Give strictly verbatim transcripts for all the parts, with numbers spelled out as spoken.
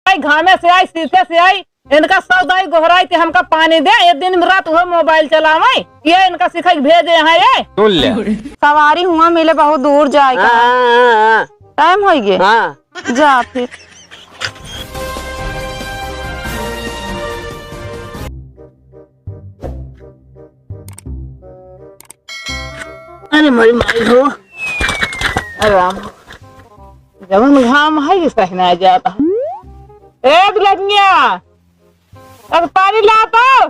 आई, घामे से आई, सीते से आई, इनका सौ दाई गोहराई के हमका पानी दे, ये दिन रात वो मोबाइल चलावे, ये इनका सिखाई के भेजे हैं ये। सुन ले। सवारी हुआ मिले बहुत दूर जाए का। हाँ, हाँ, हाँ, हाँ। टाइम होई गे। हाँ। जा फिर। अरे मोरी माई हो। अरे राम। जवन घाम है, ये सहना जाता है। ए दुल्हनिया, अब पानी ला तो।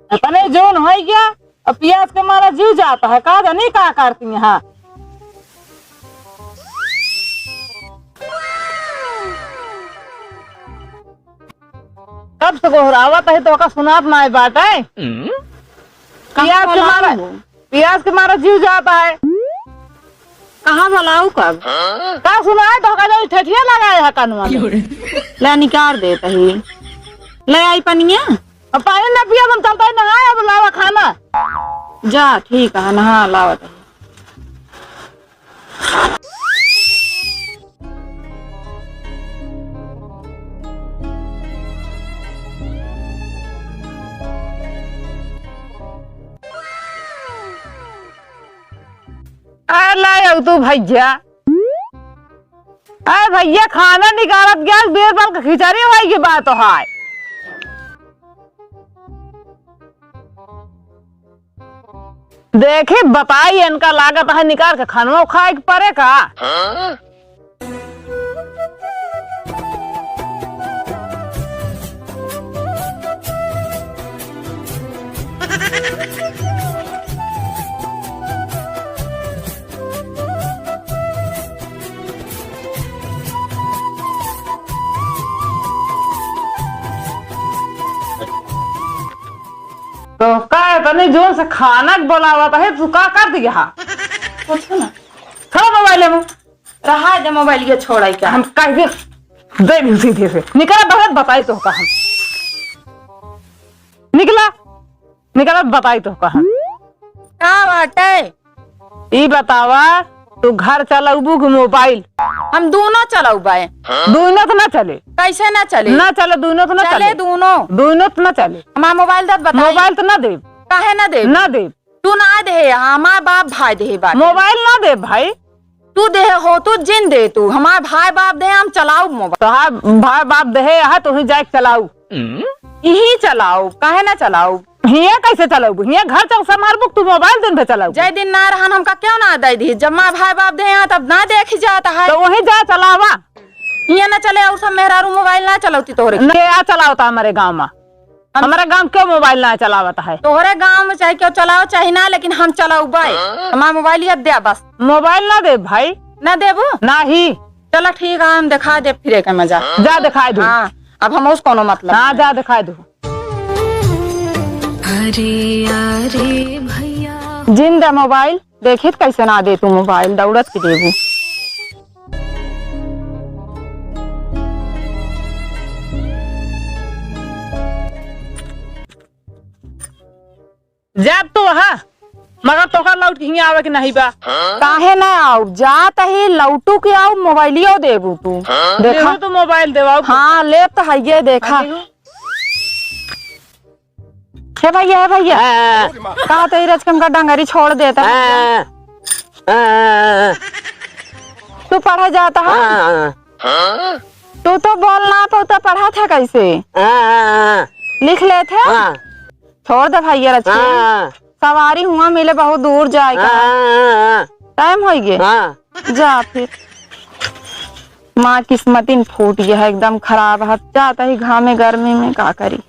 इतने जोन हो गया, अब पियास के मारा जीव जाता है। का जानी का करती यहाँ। कब से गोहरावत है, तोहका सुनात नाय बाटे। हम्म? पियास के मारा, पियास के मारा जीव जाता है। कहाँ भलाऊ कब? का सुनाए, तोहका जो ठेठिया लगाए है कनवा में। ले निकार देत ही। ले आई पनिया। अब पानी ना पिया, हम चलता ही नहाए, अब लावा खाना। जा, ठीक है, नहा लावत ही। आ, लाए हो तू भैया। अरे भैया, खाना निकालत गैस, बीरबल के खिचड़ी होई की बात है। देखी, बताई, इनका लागत है निकाल के खानवा खाए के परे का? तो का इतने जोर से खाना के बोलावत है, तू का कर दिया हा? कुछ ना। छोड़ मोबाइल में। रहा दे मोबाइल, ये छोड़ा ही क्या? हम कह दे, दे भी सीधे से। निकला, बहुत बताई तो का हम। निकला, निकला, बताई तो का हम। का बाटे? ई बतावा, तू घर चलउबू कि मोबाइल? हम दोनों चलउबे। दोनों तो ना चले। कैसे ना चले? ना चले, दोनों तो ना चले चले। दोनों। दोनों तो ना चले। हमार मोबाइल दत बताई। मोबाइल तो ना देब। काहे ना देब? ना देब। तू ना दे, हमार बाप भाई दे बाटे। मोबाइल ना देब भाई। तू दे हो, तू जिन दे तू। हमार भाई बाप दे, हम चलाउब मोबाइल। तोहार भाई बाप दे है, तोही जाए के चलाउ। हम्म? यही चलाउ, काहे ना चलाउ? हियाँ कैसे चलाउबू? हियाँ घर चल संभालबू, तू मोबाइल दिन भर चलाउबू। जय दिन ना रहन, हमका क्यों ना दे दी? जब माँ भाई बाप दे यहाँ, तब ना देखी जाता है। तो वहीं जा चलावा। हियाँ ना चले, और सब मेहरारू मोबाइल ना चलावती तोहरे। ना, आ चलावता हमारे गाँव में। हम हमारे गाँव क्यों मोबाइल ना चलावता है? तोहरे गाँव में चाहे क्यों चलाओ चाहे ना, लेकिन हम चलाउबे। हमार मोबाइल ये दे बस। मोबाइल ना दे भाई। ना देबू? ना ही। चला ठीक है, हम दिखा दे फिर एक मजा। जा दिखाई दो। हाँ, अब हम उस कोनो मतलब हाँ, नहीं। जा दिखाई दो। अरे, अरे भैया। जिन दे मोबाइल, देखित कैसे ना दे तू मोबाइल, दौड़त के देबू। जाब तो वहाँ, मगर तोहका लौट के हियाँ आवे के नहीं बा। काहे ना आउब? जात ही लौटू के आउब, मोबाइलियो देबू तू। देखा। देबू तो मोबाइल देवाऊ। हाँ, ले तो हइये देखा। हाँ, देखो। हे भैया, हे भैया। हाँ। कहा तो ई रचकन का डंगरी छोड़ देता है। हाँ। हाँ। तू पढ़े जाता है? हाँ। तू तो बोल ना पाता, पढ़ा था कैसे? हाँ। लिख लेते? हाँ। छोड़ दे भैया रचकन। हाँ। सवारी हुआ मिले बहुत दूर जाए का। हाँ, हाँ, हाँ। टाइम होई गे। हाँ। जा फिर। माँ किस्मतिन फूट गया है, एकदम खराब है। जाता ही घामे गर्मी में का करी।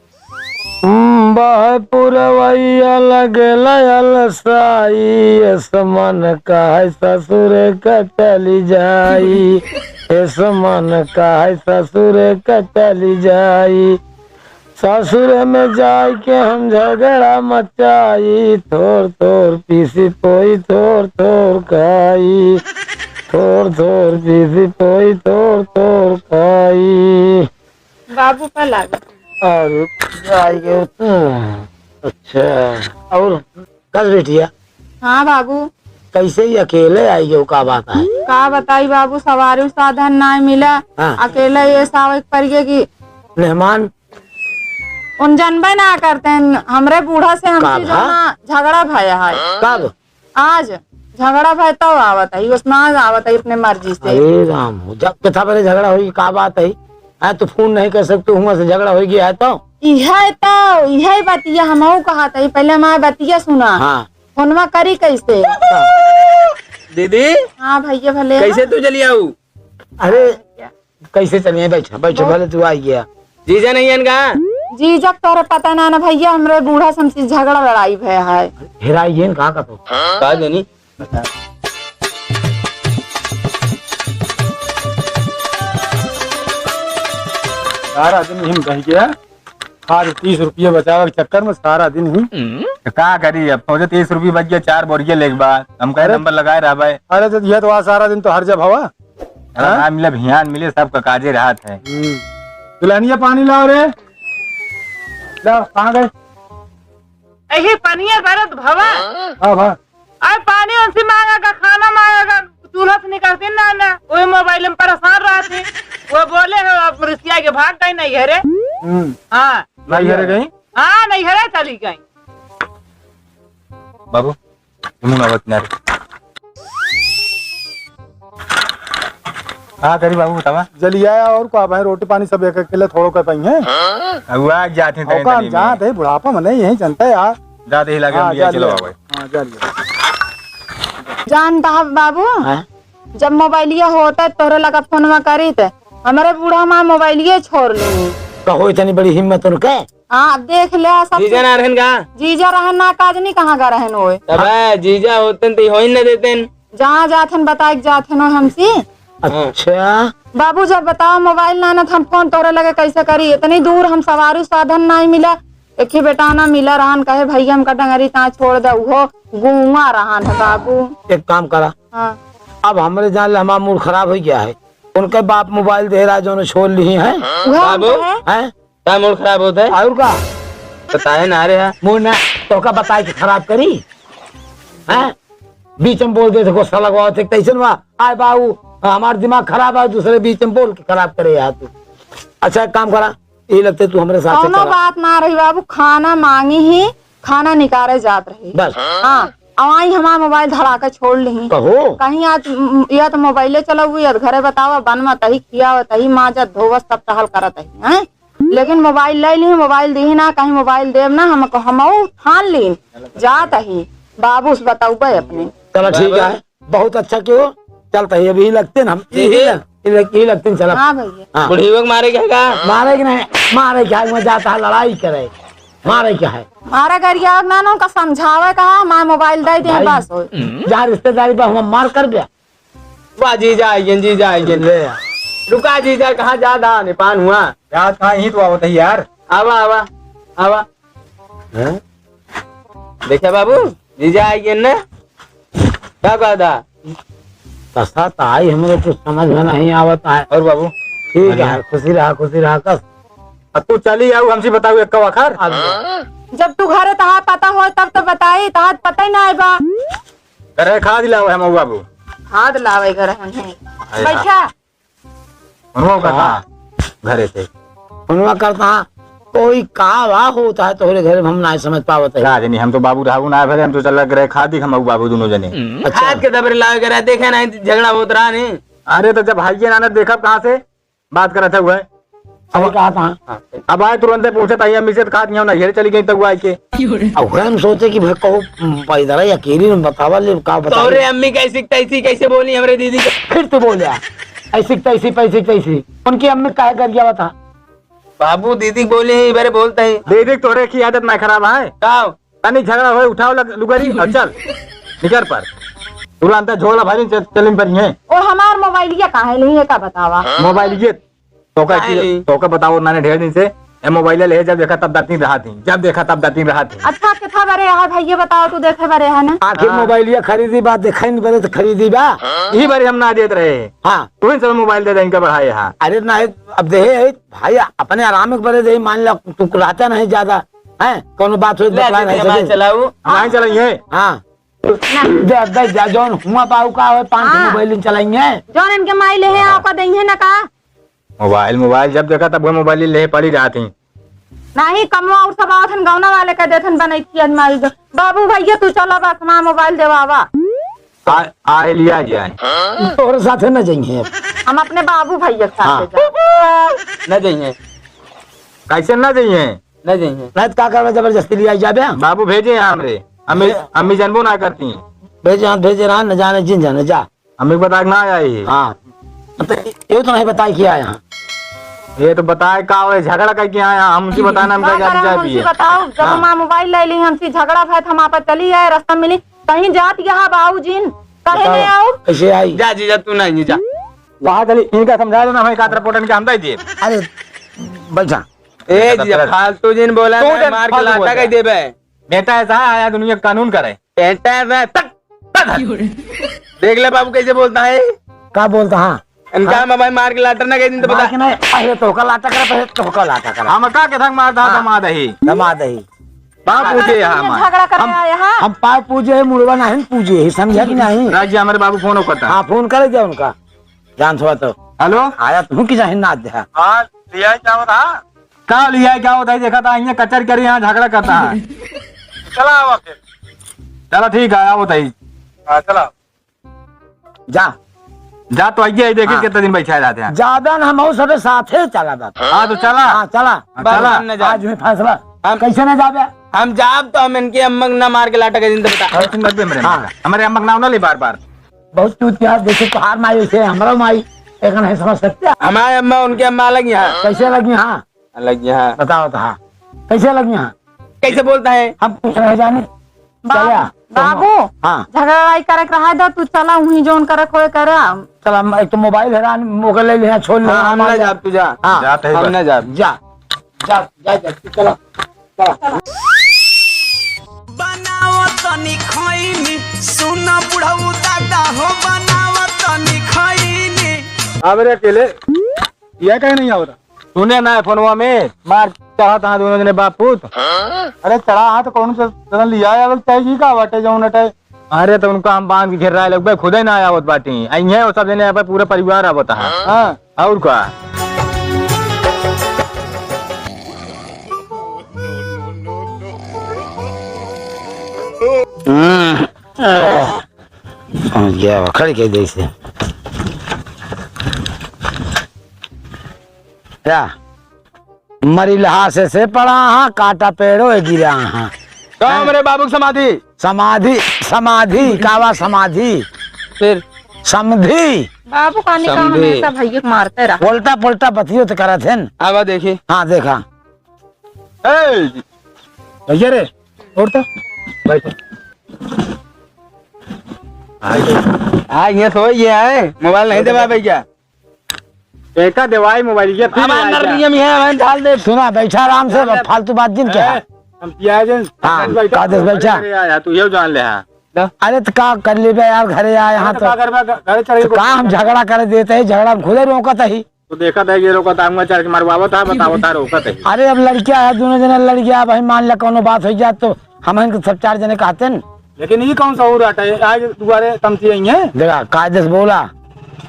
हम्म, बहे पुरवैया लगेला अलसाई, एस मन काहे ससुरे के चली जाई, एस मन काहे ससुरे के चली जाई। ससुर में जाइके हम झगड़ा मचाई, थोर थोर पीसी पोई थोर थोर खाई, थोर थोर पीसी पोई थोर थोर खाई। बाबू पर लागल। अरे, जाइए। अच्छा, और कस बिटिया? हाँ बाबू। कैसे ही अकेले आई गयो, का बात है? का बताई बाबू, सवारी साधन ना मिला, हाँ। अकेले ये सावक पर गए कि मेहमान उन जनबे ना करते हैं, हमरे बूढ़ा से हमसे का जो भा? ना झगड़ा भया है। कब? आज झगड़ा भय तब आवत है, उसमें आज आवत है अपने मर्जी से। अरे राम हो, जब कितना बड़े झगड़ा होई, का बात है? हाँ, तो फोन नहीं कर सकते, हुआ से झगड़ा हो गया है तो? इहे तो, इहे बतिया हमहू कहत है, पहले हमार बतिया सुना। हाँ। फोनवा करी कैसे? दीदी। हाँ भैया भले। कैसे तू चली आऊ? अरे, कैसे चलिए? बैठा, बैठा, भले तू आई गया। जीजा नहीं है इनका? जीजा के तोहरे पता ना, ना भैया, हमरे बूढ़ा से हमसे झगड़ा लड़ाई भया है। हेराई है इनका का तो? का जानी? सारा दिन हिम कह गया, आज तीस रुपये बचावे के चक्कर में सारा दिन ही। तो का करी, अब पहुंचे तीस रुपये बच गया, चार बोरिया लेके बाद। हम कहे अरे नंबर लगाए रहा भाई। अरे तो यह तो आज सारा दिन तो हर जब हवा। अरे हाँ? ना मिले, भियान मिले, सबका काजे रहत है। हम्म। दुल्हनिया पानी लाओ रे। लाओ, कहाँ गए? यही पनिया भरत भवा। हाँ, भा। अरे पानी उनसे मांगा का, खाना मांगा का, चूल्हा से निकालते ना, ना। वही मोबाइल में परेशान रहते। वो बोले हो, अब रिसिया के भाग गई नहीं घरे। हम्म। हाँ। नहीं घरे गई? हाँ, नहीं घरे चली गई। बाबू, तुम ना बचना रे। का करी बाबू, बतावा। जलिया और का भाई, रोटी पानी सब एक अकेले थोड़ो कर पाई हैं। अगुआ जाते हैं और तनी का हम तनी में। जाते हैं, बुढ़ापा में नहीं, यही जनता है यार। जाते ही लागे हाँ, हम जा चलो लिया। बाबू। हाँ, जा लिया। जानता है बाबू, हाँ? जब मोबाइलिया होता है तोहरे लगा फोनवा करी त हमरे बूढ़ा माँ मोबाइलिया छोड़ ली। कहो इतनी बड़ी हिम्मत उनके? हाँ, अब देख ले सब जीजा कुछ। ना रहन का? जीजा रहन ना, काजनी कहाँ का रहन होए? तब है, जीजा होतन तो होई न देतन। जहाँ जाथन बताए के जाथन हो हमसे। अच्छा। बाबू जब बताओ मोबाइल ना, ना त हम फोन तोहरे लगे कैसे करी? इतनी दूर हम सवारी साधन नहीं मिला। एक ही बेटा ना मिला रहन, कहे भैया हमका डंगरी ता छोड़ दे, उहो गुआ रहन है बाबू। एक काम करा। हाँ। अब हमरे जान ले हमारा मूड खराब हो गया है। उनके बाप मोबाइल दे रहा जो उन्हें छोड़ ली है। उहे हम बाबू। कहे। हैं? का मूड खराब होता है? और का? बताए ना रे, हाँ। मूड ना, तोका बताए के खराब करी? हैं? बीच में बोल दे, गुस्सा लगवाओ थे, कैसन बा? आए बाबू, हमार दिमाग खराब है, दूसरे बीच में बोल के खराब करे यार तू। अच्छा, एक काम करा, ये लगते तू हमरे साथ कौनो चला। बात ना रही बाबू, खाना मांगी ही, खाना निकारे जात रही। बस। हाँ, अवाई हमार मोबाइल धरा के छोड़ ली। कहो। कहीं आज, म, या तो मोबाइले चलाऊ, या तो घरे बतावा, बन मत ही, खियावत ही, माजत धोवत सब टहल करत ही, हैं? लेकिन मोबाइल ले ली, मोबाइल दी ना, कहीं मोबाइल देब ना, हम, हमऊ ठान ली, जात ही, बाबू से बतौबे अपने। चला ठीक है, बहुत अच्छा कियो, चलता है, अभी लगते ना हम, यही लग-, यही लग-, यही लगते ना, चला। हाँ भैया। हाँ। बुढ़ीवा के मारे के है का? मारे के नहीं, मारे के है, मैं जाता है लड़ाई करे, मारे के है। मारा गरिया ना, ना, उनका समझावे का है, हमारा मोबाइल दे दे, भाई, बस हो। जहाँ रिश्तेदारी पर हम मार कर दिया, वाह, जीजा आइगेन, जीजा आइगेन। ले आ। रुका जीजा, कहाँ जा दा, नेपान हुआ? रात कहाँ यहीं तो आवत है यार। आवा, आवा, आवा। हैं? देखे बाबू, जीजा आइगेन ना? का कहता? कसा त आई, हमरे कुछ समझ में नहीं आवत है। और बाबू? ठीक है, बढ़िया। खुशी रहा, खुशी रहा, कस। अब तू चली आऊ, हमसे बताऊ एक अखर। अब जब तू घरे तहा पता हो, तब तो बताई, तहा पता ही ना आए बा। करे खाद लावे हम बाबू। खाद लावे घर हम हैं। अरे बैठा। मनवा का हाँ। था घरे से। मनवा करता कोई का वा होता है तोहरे घर में, हम ना समझ पावत है। का जनी, हम तो बाबू रहू ना भरे, हम तो चल रहे खाद ही हम बाबू दोनों जने। अच्छा। खाद के दबरे लावे करे, देखे नहीं झगड़ा होत रहा नहीं। अरे तो जब भाई के नाना देखब कहाँ से? बात करत है हुआ। सही कहा था। हाँ। अब आए तुरंते पूछे ताई अम्मी से तो खात नहीं हो ना, घेरे चली गई तब आए के। अब हम सोचे कि भाई कहो पैदल है, अकेली में बतावा ले का बताई। तोरे अम्मी कैसी तैसी कैसे बोली हमरे दीदी के? फिर तू बोल जा, ऐसी तैसी पैसी तैसी। उनकी अम्मी काहे गरिया बता? बाबू दीदी बोली है, इबरे बोलते हैं। दीदी तोरे की आदत ना खराब है। का? तनी झगड़ा होए, उठाओ लग-, लुगरी और चल, निकर पर। तुरंत झोला भरी चल, चलिन पर ही है। ओ, हमार मोबाइलिया कहाँ है? नहीं है का बतावा? मोबाइलिया? तोका काहे की, नहीं? तोका बताओ, नाने ढेर दिन से ए मोबाइल ले, जब देखा तब दातिन रहा थी, जब देखा तब दातिन रहा थी। अच्छा, कितना बरे है भाई, ये बताओ, तू देखे बरे है ना? आखिर हाँ। मोबाइलिया खरीदी बा, देखा नहीं बरे तो खरीदी बा। यही बारे हम ना देत रहे। हाँ। तू ही सब मोबाइल दे दे, इनका बढ़ाए हाँ। अरे ना, अब दे, भाई, अपने आराम के बरे दे, मान ला, तू रहता नहीं ज्यादा, हैं? कौनो बात हो, ले, बतला दीदी, नहीं हमारे सके। चलाऊ। हमारे चलाइए। हाँ। ना। दे, दे, दे, जौन हुआ बाऊ का होए, पाँच सौ हाँ। मोबाइल चलाइए। जौन इनके माई ले हैं, हाँ। आपका देइहे ना का? मोबाइल, मोबाइल जब देखा तब वो मोबाइल ले पड़ी रहती। नाही, कमवा और सब आवत हन, गौना वाले कह देथन, बनई थी आज माई जो। बाबू भैया, तू चला बस, हमार मोबाइल देवावा। आ, आ, लिया जाए। तोहरे साथे न जइहे। हम अपने बाबू भैया के साथे हाँ। जाब। न जइहे। कैसे न जइहे? न जइहे। नहीं तो का करबे, जबरदस्ती लिया जाबे? बाबू भेजे हैं हमरे। अम्मी, अम्मी जानबो ना करती। भेजे, हाँ, भेजे रहा, न जाने जिन जाने, जा। अम्मी के बताए के ना आया ही। हाँ। तो ये तो नहीं बताए कि आया। ये तो बताए का होए, झगड़ा करके आया, हम उनसे बताए ना, हम का का जाने करा, जाए हमसे पिए। बताओ, जब हाँ। हमार मोबाइल ले ली, हमसे झगड़ा भय, हम आपस चली आए, रास्ता में मिली, कहीं जात यहाँ बाबूजीन, कहे बताओ, नहीं आओ? कैसे आई? जा जीजा, तू नहीं जा। कहा चली, इनका समझा देना, हमें कातरा पोटन के हम दे दिए। अरे, बैठा। ए जीजा, फालतू जिन बोला, तू मैं जन मार के फालतू लाटा बोल कह रहा। देबे। बेटा ऐसा है, आया दुनिया का कानून करे। बेटा ऐसा है, तक, तक। देख ले बाबू कैसे बोलता है। का बोलता है? इनका हाँ? हम भाई मार के लाटा ना कह दिन तो मार बता। के नहीं, पहले तोहका लाटा करा, पहले तोहका लाटा करा। हम का के थक मार दा हाँ। दमाद ही। दमाद ही। बाप पूछे यहाँ ये हमार। झगड़ा करे हम, आए हैं। हम पाँव पूजे है, मुड़वा नहीं पूजे है, समझा कि नहीं? राज जी, हमारे बाबू फोन करता है। हाँ, फोन करे दे उनका। जान थोड़ा तो। हेलो? आया तू की जाहिर ना दे। हाँ, लिया क्या हो रहा? का लिया क्या होता है? देखा था, यहाँ कचर करी, यहाँ झगड़ा करता है। चला आवा फिर। चला ठीक है, आओ ताई। हाँ, चला। जा। जा तो आइए, देखी हाँ। कितना दिन बैठा रहते हैं। ज्यादा ना, हम सबे साथे चला बा। हाँ, तो चला। हाँ, चला। हाँ, बस चला। हम न जाब। आज हुई फैसला। हम कैसे ना जाबे? हम जाब तो हम इनके अम्मा के ना मार के लाटा के दिन तो बता। अरे तुम मत दे मेरे हाँ। अम्मा का। हमारे अम्मा का नाम ना ले बार-बार। बहुत चूतिया, जैसे तोहार माई, वैसे हमरा माई। एक नहीं समझ सकते। हमारे अम्मा उनके अम्मा अलग यहाँ। कैसे लगी हाँ? अलग यहाँ। बताओ तो हाँ। कैसे लगी हाँ? कैसे बोलता है? हम पूछ रहे जाने। बा-, चला। बाबू, हाँ। झगड़ा लड़ाई करे के रहा दो, तू चला, वहीं जौन करे कोई करे। चला, हम एक तो मोबाइल हेरान, मोबाइल ले लिया, छोड़ ले, हाँ, हम हम ना ना जाब, तू जा। हाँ। जात है हम बस। ना जाब। जा, जा, जा, जा, तू चला, चला। बनाओ तनी खैनी, सुन बुढ़ऊ दादा हो, बनाओ तनी खैनी। अब रे अकेले, यह कहीं नहीं आवता। सुने ना फोनवा में, मार चढ़ा तहाँ दोनों जने बाप पूत। अरे चढ़ा हाँ तो कौन सा जन लिया आवे चाहिए का बाटे जौन अटे। अरे तो उनका हम बांध के घेर रहा है, लगभग खुदे ना आवत बाटी। अइहे वो सब जने, यहाँ पे पूरा परिवार आवत है। हाँ। और का? हम्म। आ, गया, खड़ के जैसे। क्या? मरिलहा से, से पड़ा हाँ, काटा पेड़ो ए गिरा हाँ। का हैं? हमरे बाबू के समाधि? समाधि, समाधि, कावा समाधि? फिर? समधी। बाबू का निकाह समधी। हमेशा भैया के मारते रहा। उल्टा पुल्टा बतियो तो करत हैं। आवा देखी। हाँ, देखा। ए, भैया रे, उठ तो। बैठ। आ, ये सोई गया है, मोबाइल नहीं देवा भैया। एका देवाई मोबाइल, ये फिर अब आ अंदर गया। नियम है, मैं डाल दे। सुना, बैठा आराम से, डाल दे। फालतू बात जिन क्या? ए, हम पिया जन, हाँ, बैठा। का देश बैठा? अरे यार, तू ये जान ले, हाँ। लो। अरे तो का कर लेबे यार, घरे आए यहाँ तो तो। का करबे, घ-, घरे चढ़ के तो का हम झगड़ा करे देते हैं, झगड़ा हम खुदे रोकत ही। तो देखा था, ये रोकत, आऊंगा चढ़ के मरवावत है, बतावत है, रोकत है। अरे अब लड़किया है, दोनों जने लड़किया, अब हम मान ले कोनो बात हो जात तो हम इनको सब चार जने कहते न। लेकिन ये कौन सा और आटा है? आज दुबारे तमती आई है। देखा, कायदे से बोला,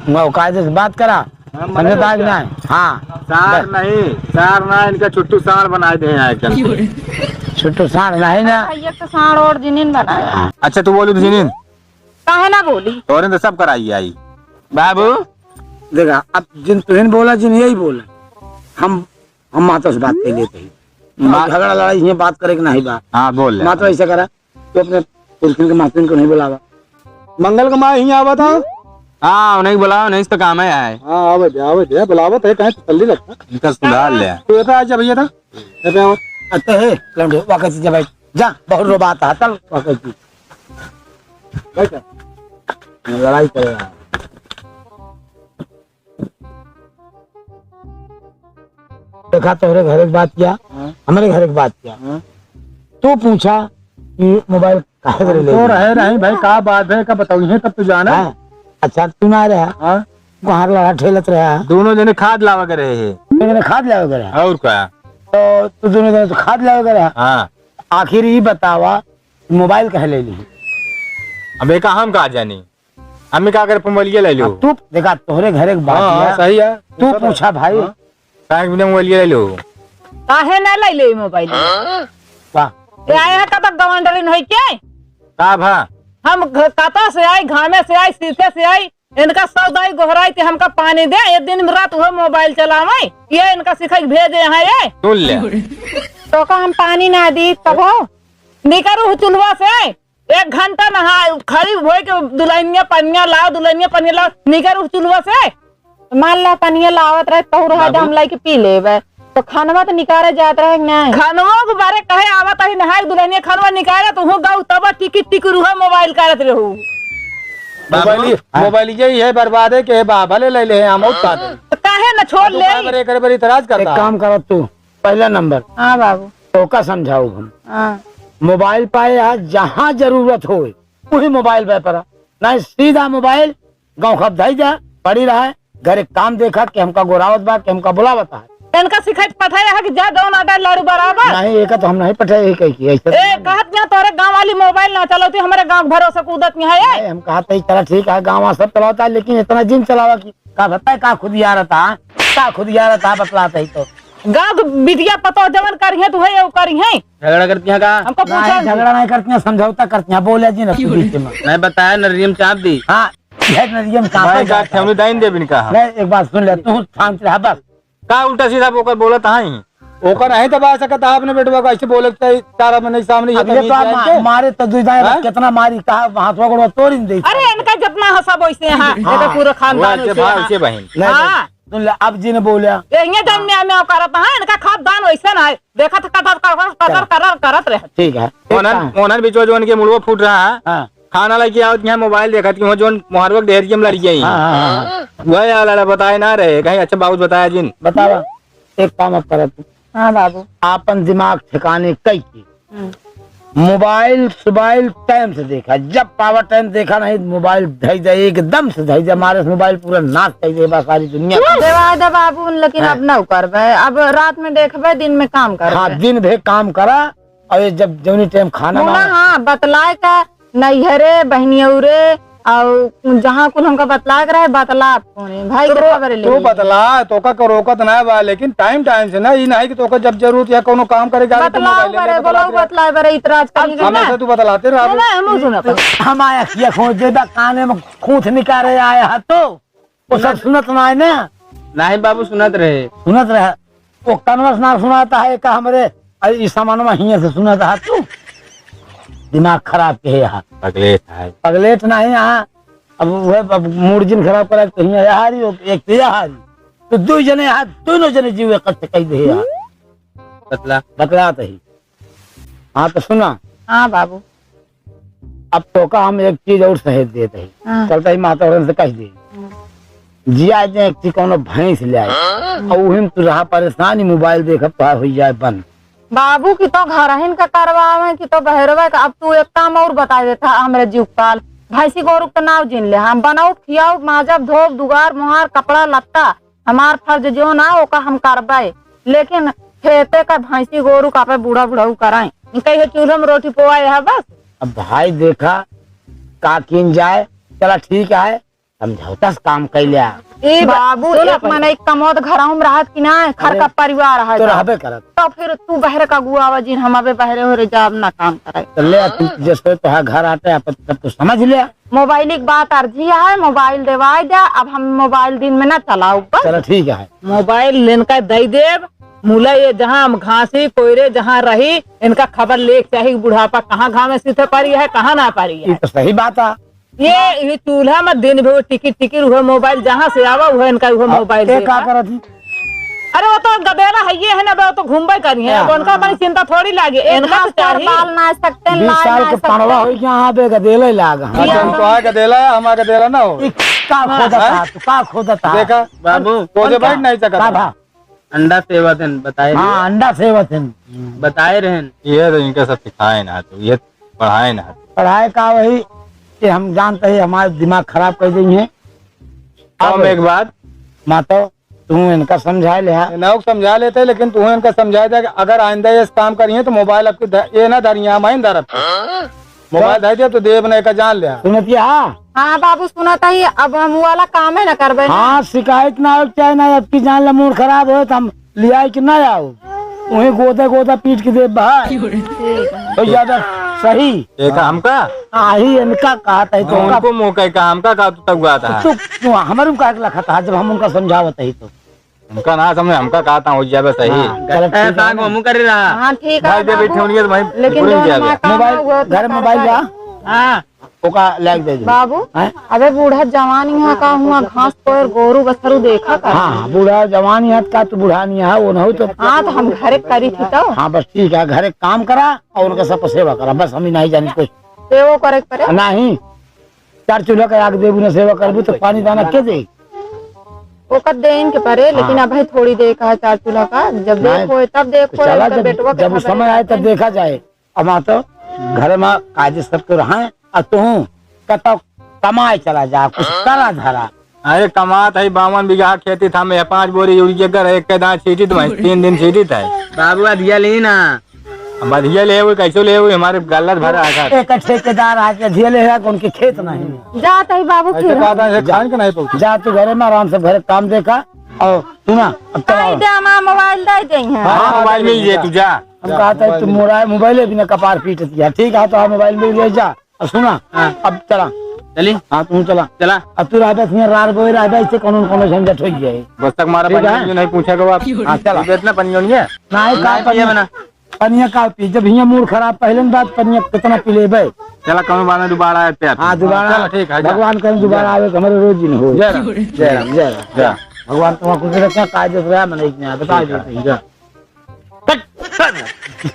वो कायदे से बात करा। हम समझे मरे बात क्या? नहीं? हाँ। सार बस। नहीं, सार ना, इनका छुट्टू सार बनाए दे हैं एकदम। छुट्टू सार नहीं ना। भैया तो सार और जिनिन बनाया। हाँ। अच्छा, तू बोलू तो जिनिन? काहे ना बोली? तोरे तो सब कराई आई। बाबू। देखा, अब जिन तुहिन बोला, जिन यही बोला। हम, हम माता से बात कर लेते हैं। मा- झगड़ा लड़ाई हियाँ बात करे के नहीं बा। हाँ, बोल ले। माता ऐसा करा, तो अपने पुरखिन के मातरिन को नहीं बुलावा। मंगल का माँ हियाँ आवा था? हाँ, उन्हें बुलाओ, नहीं तो काम है आए। हाँ, आवे दे, आवे दे, बुलावत है, कहीं तसल्ली लगता। इनका सुधार ले। तो ये था, अच्छा भैया था? ये पे आओ। अच्छा है, लौंडे, वाकई से जब जा, बहुत रो बात है, चल, वाकई से। बैठ। लड़ाई करेगा। देखा, तोहरे घरे के बात किया, हाँ। हमरे घरे के बात किया। हाँ। तू पूछा कि मोबाइल काहे के हम ले तो लिया? रहे नहीं भाई, का बात है, का बताऊ, ये तब तो जाना। हाँ। अच्छा, तू ना रहा। हाँ। कहाँ लड़ा ठेलत रहा? दोनों जने खाद लावा के रहे हैं। दोनों जने खाद लावा के रहा? और का? तो तू दोनों जने तो खाद लावा के रहा? हाँ। आखिर ई बतावा, मोबाइल कहे ले ली? अबे का हम का जानी, हमें का करे, मोबाइलिया ले लो। अब तू देखा, तोहरे घरे के बात हाँ, है। सही है। तू पूछा भाई। हाँ। काहे के बिना मोबाइलिया ले लो? काहे ना ले ले मोबाइल? वाह। ये आए हैं कब गवंडरिन होई के? का भा? हम घ-, कता से आई, घामे से आई, सीते से आई, इनका सौदाई गोहराई के हमका पानी दे, ये दिन रात वो मोबाइल चलावे, ये इनका सिखाई के भेजे हैं ये। सुन ले। तो का हम पानी ना दी तब हो? निकरू चूल्हा से, एक घंटा नहा, खड़ी होई के दुल्हनिया पनिया लाओ, दुल्हनिया पनिया लाओ, निकरू चूल्हा से। मान ला पनिया लावत रहे, तहु रहा बाबू। हम लाई के पी लेबे। तो खानवा तो निकारे जात रहे कि नहीं? खानवा के बारे कहे आवत ही नहाए दुल्हनिया खानवा निकारे, तो हूँ गाऊ तब टिकी टिकी रुहा मोबाइल करत रहू। बाबू, मोबाइल, हाँ। मोबाइल यही है, बर्बाद है कि है बा-, भले ले ले हैं, हम और का दें? तो काहे न छोड़ तो ले? बार-बार एक बार इतराज करता एक है। काम करत तू, पहला नंबर। हाँ बाबू। तो का समझाऊ हम? हाँ। मोबाइल पाए आज जहाँ जरूरत होए, वही मोबाइल पे पड़ा। नहीं सीधा मोबाइल गाँव खप धई जा, पड़ी रहा है, घर एक काम देखा कि हमका गोरावत बा, कि हमका बुलावत है। इनका सिखाई पठाए रहा कि जा जौन आटा लाड़ू बराबर। नहीं, एका तो हम नहीं पठाए, यही कही कि ऐसे ए, नहीं। कहत यहाँ तोरे गाँव वाली मोबाइल ना चलौती, हमारे गाँव के भरोसे कूदत यहाँ है। नहीं, हम कहत है, चला ठीक है, गाँव वाला सब चलावता है, लेकिन इतना जिन चलावा कि का बताए, का खुद यार था, का खुद यार था, बतलात है तो। गाँव के बिटिया पतो जवन करी है, तू है, वो करी है। झगड़ा करती हैं का? हमको पूछो नहीं, नहीं। झगड़ा नहीं करती हैं, समझौता करती हैं, बोले जी ना तू बीच में। नहीं बताया, नरियम चाप दी। हाँ, यह नरियम चाप भाई दी। का खेमनी दाइन देबिन कहा? नहीं, एक बात सुन ले, तू शांत रह बस। का उल्टा सीधा ओकर बोलत हई? ओकर नहीं दबा सकत आपने बेटवा को ऐसे बोले तो तारा में नहीं सामने ये अब ये तमीज तो आप जान मा-, के? मारे तो दुई दाएं हाँ? कितना मारी कहा हाथवा गोड़वा तोड़ ही नहीं दे। अरे इनका जितना हंसा वैसे हैं, हाँ। ये तो पूरा खानदान वो वैसे भाई, हैं। वैसे बहन। नहीं, हाँ। नहीं, सुन ले, अब जी ने बोला। ये इन्हें जब म्याऊ म्याऊ करत हैं, इनका खानदान वैसे ना है। देखत कटर कटर कटर चलो। कटर करत रहे। ठीक है। एक ओनन, काम। ओनन बिचवा जो उनके मुड़वा फूट रहा है। हाँ। खाना लेके आओ, यहाँ मोबाइल देखत कि वहाँ जोन मोहरवा के डेहरिया में लड़ गई। हाँ, हाँ, हाँ, हाँ। वह यार लड़ा बताए ना रहे, कहीं अच्छा बाबूत बताया जिन। बतावा, एक काम अब करत। हाँ बाबू। आपन दिमाग ठिकाने कई के। हम्म। मोबाइल, सोबाइल टाइम से देखा, जब पावा टाइम देखा नहीं, मोबाइल धई दे, एकदम से धई दे, मारे से मोबाइल पूरा नाश कर दे बा सारी दुनिया। देवा दे बाबू, लेकिन हाँ। अब ना करबे, अब रात में देखबे, दिन में काम करबे। हाँ, दिन भे काम करा, और ये जब जौनी टाइम खाना सुना, मांगा। हाँ, बतलाए का नैहरे, बहिनियौरे, और जहाँ कुल हमका बतलाए के रहे, बतलात कोने। भाई के तो खबर ले तू ली। बतला, तोका को रोकत ना बा, लेकिन टाइम, टाइम से ना, ई नहीं कि तोका जब जरूरत या कोनो काम करे के आवे तो बतलाओ मोबाइल ले बरे, ले बोलो बतलाते रहे। बतलाए बरे, इतराज करिए ना। हमेशा तू बतलाते रह। सुना, हम सुना। हम आया किया खोज देबा, काने में खूंथ निकाले आया है तो। वो सब सुनत ना है ना? नहीं बाबू, सुनत रहे। सुनत रहे। वो कनवा से ना सुनाता है का हमरे, अरे, ई सामानवा हियाँ से सुनत है तू? दिमाग खराब के है यहाँ। पगलेट है। पगलेट नहीं यहाँ। अब वह, अब मूड जिन खराब करा, तो हियाँ यहाँ रही हो, एक तो यहाँ रही। तो दो जने यहाँ, दोनों जने जीव एक कष्ट कह दे यहाँ। बतला। बतला तो ही। हाँ, तो सुना। हाँ, बाबू। अब तोका हम एक चीज और सहेज देत ही। हाँ। चलता ही माता होरन से कह दे। हाँ। जिया जे एक चीज कौनो भैंस ले आए। हाँ। और उही में तू रहा परेशान, ही मोबाइल देखब तोहार हुई जाए बंद। बाबू की तो घरहिन का करवावे, की तो बहरवे का। अब तू एक काम और बता देता हमरे जीवकाल। भैंसी गोरू के नाव जिन ले, हम बनाउब, खियाउब, माजब, धोब, दुआर, मुहार, कपड़ा, लत्ता, हमार फर्ज जो ना, ओका हम करबे, लेकिन खेते का भैंसी गोरू का पे बूढ़ा बुढ़ऊ कराए, इनका ये चूल्हा में रोटी पोआ है बस। अब भाई देखा, का कीन जाए, चला ठीक है, समझौता से काम कर लिया। ए बा-, बाबू, सुन एक अपन। मनई कमौत घरहू में रहत कि ना, घर अरे, का परिवार है तो का? रहबे करत। तो फिर तू बहरे का गुआवा जिन, हम अबे बहरे हो रे जाब ना काम करे। तो ले तू, जैसे तो है घर आटे, अपन सब कुछ समझ लिया। मोबाइल की बात अर्जी है, मोबाइल देवाई दे, अब हम मोबाइल दिन में ना चलाऊ बस। चलो ठीक है। मोबाइल लेन का दई देब, मुला ये जहाँ हम घासी कोयरे जहाँ रही, इनका खबर लेके चाही कि बुढ़ापा कहाँ घामे सीते पारी है, कहाँ ना पारी ये है। तो सही बात है। ये, ये चूल्हा में दिन भर टिकी टिकी रहो मोबाइल, जहाँ से आवा वह इनका वह अब मोबाइल ये का देखा। करत ही? अरे वो तो गदेला है, ये है ना, वो तो घूमबे करी है, हाँ। अब उनका बड़ी चिंता थोड़ी लागे, इनका इनका तो चाही। बाल ना सकते, बीस लाल साल ना के सकते। पड़वा हो गया, यहाँ पे गदेले लाग हैं। अच्छा, हम तो आए गदेला है, हमारे गदेला ना हो। ई का हाँ। खोदत हैं? है? तू का खोदत हैं? देखा, बाबू, कोजे का? बैठ नहीं सकता। का भा? अंडा सेवत हैं, बताए हाँ, रहे। अंडा सेवत हैं। बताए रहे। ये तो इनका सब सिखाए ना, तो ये पढ़ाए ना। पढ़ाए का वही कि हम जानते हैं, हमारे दिमाग खराब कर देंगे। हम अब एक बात मातो तू इनका समझा ले, हाँ। इनका समझा लेते, लेकिन तू इनका समझा दे कि अगर आइंदा ये काम करिए तो मोबाइल आपके ध-, ये ना धरिए, हम आइन धरब। मोबाइल दे दे तो देब ना, एका जान ले। सुनतिया? हाँ बाबू, सुनत ही, अब हम वाला काम है ना करबे ना। हाँ, शिकायत ना हो, चाहे ना, अब की जान ले, मूड खराब हो तो हम लियाई के ना आओ, वहीं गोदा गोदा पीट के देब भाई। ठीक है। तो ज्यादा सही। एका हमका? हाँ, ही इनका कहा था तो हाँ, का उनको मौका है, का हमका कहा तो तब हुआ था। तू, तू हमारे को काहे के लखा था, जब हम उनका समझावत ही तो। उनका ना समझ, हमका कहा था, हो जाबे सही। हाँ, चलो, ठीक है ना। हमू कर रहा। हाँ, ठीक है भाई, जब बाबू। बैठे होंगे तो भाई लेकिन भूल जौन जाबे। हमारा काम मोबाइल, है, वो तो घर में मोबाइल करबे। बा? हाँ। ओका लाग दे दे। बाबू, हैं? अबे बूढ़ा जवान यहाँ का हुआ, घास कोयर गोरू बछरू देखा कर। हाँ, हाँ, बूढ़ा जवान यहाँ का, तू बूढ़ा नहीं है, वो नहीं तो। हाँ, तो हम घरे करी थी तो। हाँ, बस ठीक है, घरे काम करा और उनका सब सेवा करा, बस हम ही नहीं जानी कुछ। सेवा करे के पड़े? नहीं, चार चूल्हा का आग देबू ना, सेवा करबू तो पानी दाना के दे? ओकर देइन के परे, लेकिन हाँ। अबही थोड़ी देर का है चार चूल्हा का, जब नहीं, देख होए तब देख तो होए, चला, ओकर जब, बेटवा के जब खबर समय आए तब लेते हैं। देखा जाए। अब हाँ तो घर में कायदे सब तो रहा, और तू कतौ कमाए चला जा, कुछ करा धरा। अरे कमात है, बावन बीघा खेती था, मैं पाँच बोरी यूरिया कर एक के दाना छीटित भाई, तीन दिन छीटित है। बाबू अधिया ली ना। अब अधिया ले हुए, कैसे ले हुए, हमारे गलत भरा है। एक ठेकेदार आके अधिया ले है, उनके खेत नहीं। जात है बाबू, ऐसे फिर कहा था, ऐसे जा। खान के नहीं पहुंचे। जा तू घरे में आराम से घरे काम देखा, और सुना, अब चला। दे, हमारा मोबाइल दे दे हैं। हाँ, हाँ, मोबाइल मिल जाए, तू जा। हम कहा था, तू मोरा मोबाइल भी ना कपार पीट दिया, ठीक है, तो हाँ, मोबाइल मिल ले जा। अब सुना, हाँ। अब चला। चली। हाँ, तू चला। चला। अब तू रहबे, हियाँ रार बोए रहबे, इससे कौनो न कौनो झंझट हो जाए। बस तक मारा ठीक पानी है? नहीं पूछेगा आप। हाँ, चला। इतना पानी नहीं है? नहीं, का नहीं पिए पानी? बना। पनिया का पी, जब हियाँ मूड खराब, पहले न बात पनिया कितना पी लेबे। चला, कौनो बार में दोबारा आए प्यार। हाँ, दोबारा। चला, ठीक है, जा। भगवान करें दोबारा जा। आवे, तो हमारे रोज दिन हो। जय राम, जय राम, जय राम। जा। भगवान तुम्हारा कुछ रखा, कायदे से रहा, मैंने इतने बता ठीक है। देते हैं, जा। कट, कट।